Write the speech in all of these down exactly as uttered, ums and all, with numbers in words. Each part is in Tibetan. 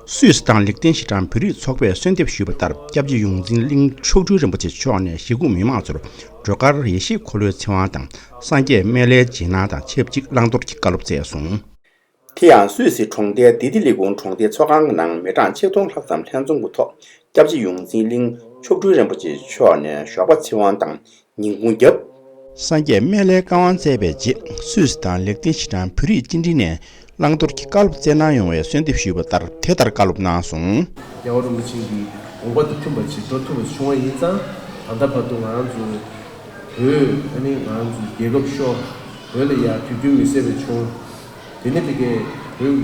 སུད་སི་དང་ལིག་ཏེན་ཤི་ཏན་བོད་རིགས་ཚོགས་པས་གསོལ་འདེབས་ཞུས་པ་ལྟར། སྐྱབས་རྗེ་ཡོངས་འཛིན་གླིང་མཆོག་སྤྲུལ་རིན་པོ་ཆེ་མཆོག་ནས་གཞིས་ཁོངས་མི་མང་ཚོར་སྒྲོལ་དཀར་ཡེ་ཤེས་འཁོར་ལོའི་ཚེ་དབང་དང་། སངས་རྒྱས་སྨན་བླའི་རྗེས་གནང་དང་ཆབས་ཅིག་བླང་དོར་གྱི་བཀའ་སློབ་སྩལ་སོང་། དེ་ཡང་སུད་སི་གྲོང་རྡལ་དི་ཏི་ལི་ཀུང་གྲོང་སྡེའི་ཚོགས་ཁང་གི་ནང་མི་གྲངས་ཆིག་སྟོང་ལྷག་ཙམ་ལྷན་འཛོམས་ཀྱི་ཐོག་སྐྱབས་རྗེ་ཡོངས་འཛིན་གླིང་མཆོག་སྤྲུལ་རིན་པོ་ཆེ་མཆོག་ནས་ཞོགས་པ་ཚེ་དབང་དང་ཉིན་གུང་རྒྱབ། སངས་རྒྱས་སྨན་བླའི་བཀའ་དབང་སྩལ་བའི་རྗེས། སུད་སི་དང་ལིག་ཏེན་ཤི་ཏན་བོད་རིགས་སྤྱི་མགྲིན་ནས་བླང་དོར་གྱི་བཀའ་སློབ་སྩལ་གནང་ཡོང་བའི་གསོལ་འདེབས་ཞུས་པ་ལྟར། དེ་ལྟར་བཀའ་སློབ་གནང་སོང་། རྒྱལ་བ་རིན་པོ་ཆེ་གི་དགོངས་པ་དང་མཐུན་པ་ཅིག་འགྲོ་ཐུབ་པ་བྱུང་བ་ཡིན་ཙང་། ད་ལྟ་བར་དུ་ང་རང་ཚོ་བོད། ཨ་ནི་ང་རང་ཚོ་རྒྱལ་ཁབ་ཤོར། བོད་ལ་ཡ་དུས་རྒྱུན་མི་སེར་བས་བྱུང་། དེ་ནས་དེ་གའི་བོད་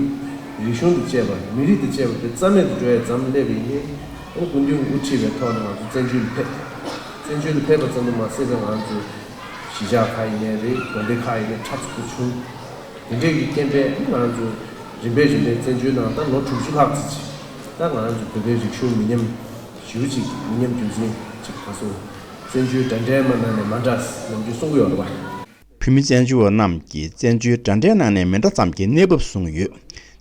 རིག་གཞུང་དང་བཅས་པ། མི་རིགས་དང་བཅས་པ་དེ་རྩ་མེད་དུ་འགྲོ་ཡ་མཚམས་སླེབས་པ་ཡིན་ནའི། ཨ་ནི་སྐུ་མདུན་དབུ་ཁྲིད་པའི་ཐོག་ནས་ང་ཚོ་བཙན་བྱོལ་དུ་ཕེབས། བཙན་བྱོལ་དུ་ཕེབས་པ་ཙམ་དུ་མ་ཟད་པའི་ང་ཚོ་གཞིས་ཆགས་ཁག་ཡིན་ནའི་རེད། དགོན་སྡེ་ཁག་ཡིན་ནའི་འཁྲབ་ཚུགས་པ་བྱུང་། དེ་འདྲས་ཀྱི་རྐྱེན་པས་ང་ཚོ་རིམ་པས་རིམ་པས་བཙན་བྱོལ་ནང་ད་ལོ་དྲུག་ཅུ་ལྷག་ཙམ་ཅིག་ད་ང་ཚོ་བོད་པའི་རིག་གཞུང་མི་ཉམས། ཞེ་པོ་ཅིག་མི་ཉམས་རྒྱུན་འཛིན་ཅིག་ག་སོང་། བཙན་བྱོལ་འདྲ་འདྲའི་མ་ནང་ནས་མ་འདྲ་ནམ་རྒྱུན་གསུང་གི་ཡོད་རེད་པ། བོད་མི་བཙན་བྱོལ་བ་རྣམས་ཀྱིས་བཙན་བྱོལ་འདྲ་འདྲའི་ནང་ནས་མི་འདྲ་ཙམ་གྱི་གནས་བབ་བཟུང་ཡོད།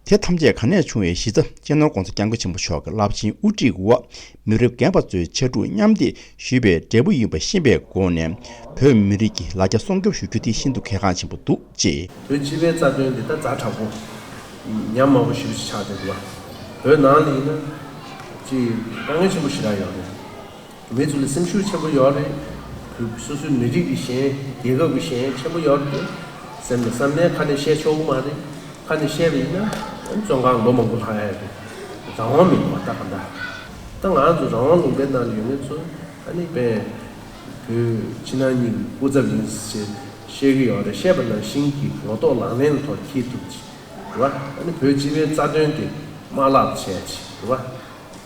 དེ་ཐམས་ཅད་ག་ནས་བྱུང་བའི་གཞི་རྩ། སྤྱི་ནོར་༸གོང་ས་༸སྐྱབས་མགོན་ཆེན་པོ་མཆོག་གི་རླབས་ཆེན་དབུ་ཁྲིད་འོག་མི་རབས་རྒན་པ་ཚོས་ཕྱར་གྲུ་མཉམ་འདེགས་ཞུས་པའི་འབྲས་བུ་ཡིན་པ་ཤེས་པའི་སྒོ་ནས། བོད་མི་རིགས་ཀྱི་ལ་རྒྱ་སྲུང་སྐྱོབ་ཞུ་རྒྱུ་དེ་ཤིན་ཏུ་གལ་འགངས་ཆེན་པོ་འདུག་ཅེས། བོད་སྤྱི་པའི་རྩ་དོན་འདི་ད་ཛ་དྲག་པོ། ཉམས་དམའ་པོ་ཞེ་པོ་ཞིག་ཆགས་བསྡད་འདུག་བ། བོད་ནང་ལ་ཡིན་ན་ཅིག་དཀའ་ངལ་ཆེན་པོ་ཞེ་དྲག་ཡོད་རེད། མི་ཚོ་ལ་སེམས་ཤུགས་ཆེན་པོ་ཡོད་རེད། བོད་སོ་སོའི་མི་རིགས་ཀྱི་ཞེན། རྒྱལ་ཁབ་ཀྱི་ཞེན་ཆེན་པོ་ཡོད་རེད། སེམས་ལ་བསམ་ནས་ཁ་ནས་བཤད་ཆོག་གི་མ་རེད། ཁ་ནས་བཤད་པ་ཡིན་ན་བཙོན་ཁང་ལོ་མང་པོ་ལྷག་ཡ་རེད། རང་དབང་མི་འདུག་བ། ད་ག་འདྲ། ད་ང་ཚོ་རང་དབང་ལུང་པའི་ནང་ལ་ཡོད་མཁན་ཚོ་ཨ་ནི་དཔེ་བོད་ཕྱི་ནང་གཉིས་ཀྱི་སྐུ་ཚབ་ཡིན་ཟེར་བཤད་ཀྱི་ཡོད་རེད། བཤད་པ་ནང་བཞིན་གྱི་ངོ་ཐོག་ལག་ལེན་ལ་ཐོག་འཁྱེར་ཐུབ་ཅིག་རེད་བ། ཨ་ནི་བོད་སྤྱི་པའི་རྩ་དོན་དེ་མ་བརླག་བྱས་ཅིག་རེད་བ།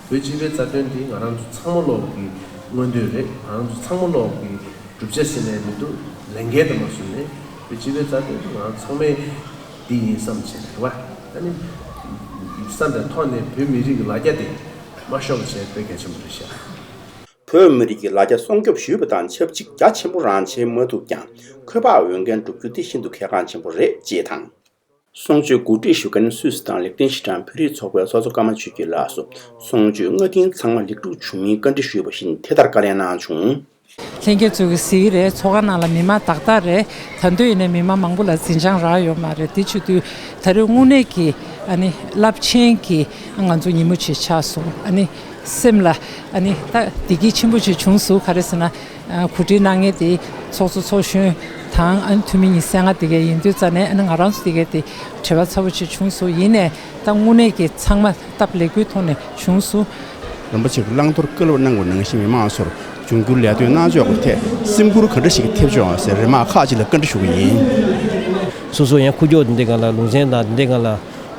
བོད་སྤྱི་པའི་རྩ་དོན་དེ་ང་རང་ཚོ་ཚང་མ་ལོག་གི་མངོན་འདོད་རེད། ང་རང་ཚོ་ཚང་མ་ལོག་གི་བསྒྲུབ་བྱ་ཟེར་ནས་མི་འདུག་ལས་འགན་དུ་མ་བཟུང་ནས་བོད་སྤྱི་པའི་རྩ་དོན་དེ་ང་རང་ཚང་མའི་འདི་ཡིན་བསམ་བྱས་རེད་བ། ཨ་ནི་བསམ་པའི་ཐོག་ནས་བོད་མི་རིགས་ཀྱི་ལ་རྒྱ་དེ་མ་ཤོར་བ་བྱས་དཔེ་གལ་ཆེན་པོ་རེད་ཤག་བོད་མི་རིགས་ཀྱི་ལ་རྒྱ་སྲུང་སྐྱོབ་ཞུས་པ་དང་ཆབས་ཅིག་རྒྱ་ཆེན་པོ་རང་བྱེད་མ་ཐུབ་ཀྱང་། ཁོ་པ་འོས་འགན་བསྒྲུབ་རྒྱུ་དེ་ཤིན་ཏུ་གལ་འགངས་ཆེན་པོ་རེད་ཅེས་དང་། གསུང་ཆོས་གོ་སྒྲིག་ཞུ་མཁན་སུད་སི་དང་ལིག་ཏེན་ཤི་ཏན་བོད་རིགས་ཚོགས་པའི་ཚོགས་གཙོ་ཀརྨ་ཆོས་སྐྱིད་ལགས་སུ་གསུང་ཆོས་སྔ་རྟིང་ཚང་མ་ལེགས་གྲུབ་བྱུང་མིན་བཀའ་འདྲི་ཞུས་པ་བཞིན་དེ་ལྟར་བཀའ་ལན་གནང་བྱུང་། ལྷན་རྒྱས་ཚོས་ཀྱིས་གཟིགས་ཀྱི་རེད། ཚོགས་ཁང་ནང་ལ་མི་མང་ཏག་ཏག་རེད། ད་དུང་ཡིན་ནའི་མི་མང་མང་པོ་ལ་འཛིན་བྱང་རག་ཡོད་མ་རེད། དེ་བྱེད་དུས་ད་རེས་དངོས་གནས་ཀྱི་ཨ་ནི་རླབས་ཆེན་གྱི་ང་ཚོ་ཉིན་མོ་ཅིག་ཆགས་སོང་། ཨ་ནི་སེམས་ལ་ཨ་ནི་ད་བདེ་སྐྱིད་ཆེན་པོ་ཅིག་བྱུང་སོང་། ག་རེ་ཟེར་ན། ཨ། གོ་སྒྲིག་གནང་མཁན་དེ་ཚོགས་གཙོ་ཚོགས་གཞོན་དང་། ཨ་ནི་འཐུས་མི་ཉི་ཤུ་རྩ་ལྔ་དེ་ག་ཡིན་དུས་ཙ་ནས། ཨ་ནི་ང་རང་ཚོ་དེ་ག་དེ་བྲེལ་བ་ཚ་པོ་ཅིག་བྱུང་སོང་། ཡིན་ནའི་ད་དངོས་གནས་ཀྱི་ཚང་མ་སྟབས་ལེགས་པོའི་ཐོག་ནས་བྱུང་སོང་། རིན་པོ་ཆེ་གིས་བླང་དོར་བཀའ་སློབ་གནང་བ་ནང་བཞིན་མི་མང་ཚོར་འབྱུང་འགྱུར་ལས་དོན་གནང་ཕྱོགས་ཀྱི་ཐད་སེམས་ཁུར་ག་འདྲ་ཞིག་ཐེབས་བྱུང་ཟེར་རེ་མ་ཁག་ཅིག་ལ་བཀའ་འདྲི་ཞུ་གི་ཡིན། སོ་སོ་ཡང་ཁུག་ཀྱོག་འདི་འདྲའི་སྒང་ལ་ལུང་ཚན་དང་འདི་འདྲའི་སྒང་ལ་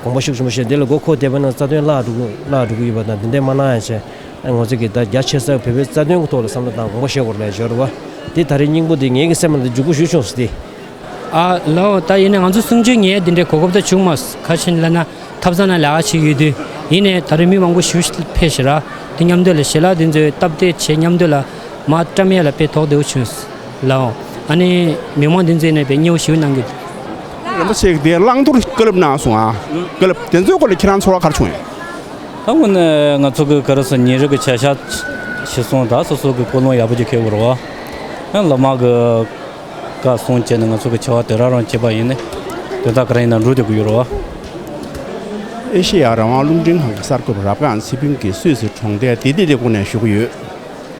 དགོངས་པ་ཤུགས་ཆེན་པོ་བཞེས། འདི་ལ་མགོ་འཁོར་བསྡད་པ་ན་རྩ་དོན་བརླག་འགྲོ་གི། བརླག་འགྲོ་གི་ཡོད་པ་དང་། འདི་འདྲའི་མ་གནང་ཡ་བྱས། ཨ། ང་ཚོ་གིས་ད་རྒྱ་ཆེ་སར་བོད་པའི་རྩ་དོན་གྱི་ཐོག་ལ་བསམ་བློ་བཏང་། དགོངས་པ་བཞེས་དགོས་རེད་ལབ་ཡ་ཅིག་ཡོད་རེད་བ། འདི་ད་རེས་སྙིང་པོ་འདི་ངེད་ཀྱི་སེམས་ལ་འདི་འཇུག་པོ་ཞེ་པོ་བྱུང་སོང་སྟེ། ཨ་ལའོ། ད་ཡིན་ནའི་ང་ཚོ་གསུང་ཆོས་ཉན་ཡ་འདི་འདྲའི་གོ་སྐབས་ད་བྱུང་མ་སོང་། ག་རེ་ཟེར་ན་ཐབ་ཚང་ནང་ལས་ཀ་བྱེད་ཀྱི་ཡོད་དུས། ཡིན་ནའི་ད་རེས་མི་མང་པོ་ཞེ་པོ་ཕེབས་ཤག་ར། དེ་མཉམ་དུ་ལ་ཞལ་ལག་འདི་ཚོ་སྟབས་བདེ་བྱས། མཉམ་དུ་ལ་མར་བཀྲམ་ཡ་ལ་དཔེ་དོགས་བདེ་པོ་བྱུང་སོང་ལའོ། ཨ་ནི་མི་མང་འདི་ཚོ་ཡིན་ནའི་དཔེ་མཉེས་པོ་ཞེ་པོ་གནང་གི་འདུག་རིན་པོ་ཆེ་གིས་དེ་བླང་དོར་བཀའ་སློབ་གནང་སོང་ཨ། བཀའ་སློབ་དེ་ཚོའི་སྐོར་ལ་ཁྱེད་རང་ཚོར་བ་ག་རེ་བྱུང་ཡོད། ད་དངོས་གནས་ང་ཚོ་གི་ག་རེ་ཟེར། ཉིན་རེ་གི་བྱ་གཞག་གཞིར་བཟུང་ད་སོ་སོ་གི་ཀུན་སློང་ཡག་པོ་ཅིག་འཁྱེར་དགོས་རེད་བ། ཡང་བླ་མ་གི་བཀའ་སྲུང་བྱས་ནས་ང་ཚོ་གི་བྱ་བ་དེ་རང་རང་བྱེད་པ་ཡིན་ནའི་དོན་དག་ག་རེ་ཡིན་ན་འགྲུབ་བསྡད་ཀྱི་ཡོད་རེད་བ། ཨེ་ཤེ་ཡ་རང་དབང་རླུང་འཕྲིན་ཁང་གི་གསར་འགོད་པ་རབ་སྒང་ཚེ་ཕུན་གྱིས་སུད་སི་གྲོང་རྡལ་དི་ཏི་ལི་ཀུང་ནས་ཞུ་གི་ཡོད།